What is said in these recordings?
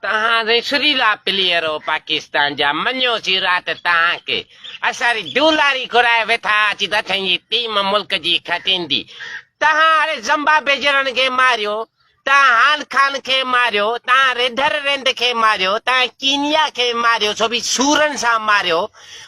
تهان سائين سريلا پليئر هو پاڪستان جا مڃيوسين رات تهان کي اسان ري دولاري گهرائي ويٺا اچي ته اسان جي ٽيم ملڪ جي کٽيندي تهان اڙي زمبابي جهڙن کي ماريو تهان هان خان کي ماريو تهان ريڌر ريند کي ماريو تهان ڪينيا کي ماريو سو به سورن سان ماريو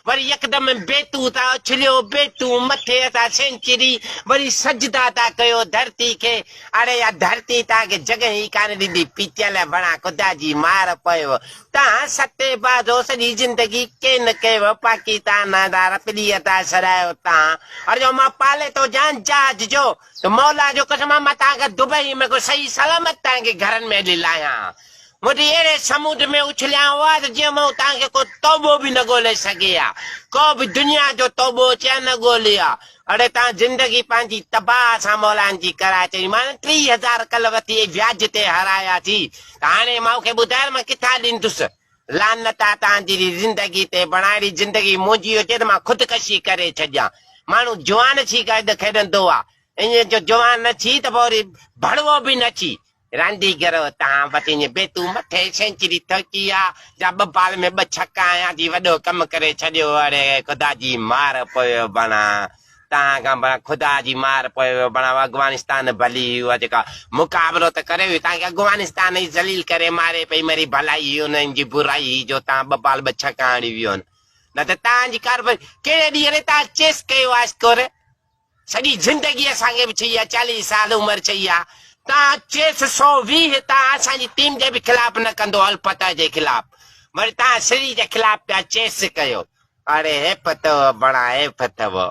وري يڪدم بيتون ٿا اڇليو بيتون مٿي اسان سينچري وري سجدا ٿا ڪيو ڌرتي کي اڙي يا ڌرتي توهان کي جڳهه ئي ڪانه ڏيندي پيتيل وڻا خدا جي مار پيو توهان ستي بازو سڄي زندگي ڪين ڪيو پاڪستان دا رپليء ٿا سڏايو توهان اڙي جو مان پالي ٿو جان جهاز جو ته مولا جو قسم آ مان توهان کي دبئي ۾ ڪو صحيح سلامت توهان کي گهرن ۾ هلي لاهيان ها مون اهڙي سمنڊ ۾ اڇليان ها ته جيئن مون توهان کي ڪو توبو به نه ڳولي سگهي ها ڪو به دنيا جو توبو اچي ها نه ڳولي ها اڙي توهان زندگي پنهنجي تباهه اسان مولائن جي ڪرائي ڇڏي مان 3000 ڪل وٺي وياج تي هاراياسين ته هاڻي مون کي ٻڌايو مان ڪٿان ڏيندس لعنت آ توهان جي زندگي تي بڻائڙي زندگي منهنجي هجي ته مان خودڪشي ڪري ڇڏيان ماڻهو جوان ٿي کيڏندو آ ائين جو جوان نه ٿي ته پوء وري ڀڙوو به نه ٿي رانديگر تان وٽين بيتون مٿي سينچري ٿوڪي آ جا ٻه بال ۾ ٻه ڇڪا آيا جي وڏو ڪم ڪري ڇڏيو اڙي خدا جي مار پويو بڻا تان کان بڻا خدا جي مار پويو بڻا افغانستان ڀلي هئي اها جيڪا مقابلو ته ڪري هئي تان کي افغانستان ئي ذليل ڪري ماري پئي مري ڀلائي هئي انهن جي برائي هئي جو تان ٻه بال ٻه ڇڪا هڻي ويو نه ته تان جي ڪارروائي ڪهڙي ڏينهن ري تان چيس ڪيو آ اسڪور سڄي زندگي اسان کي به ڇئي آ 40 سال عمر ڇئي آ تان چيس 120 تان اسان جي ٽيم جي به خلاف نه ڪندو الفتح جي خلاف وري تان سري جي خلاف پيا چيس ڪيو اڙي حيف اٿو بڻا حيف اٿو.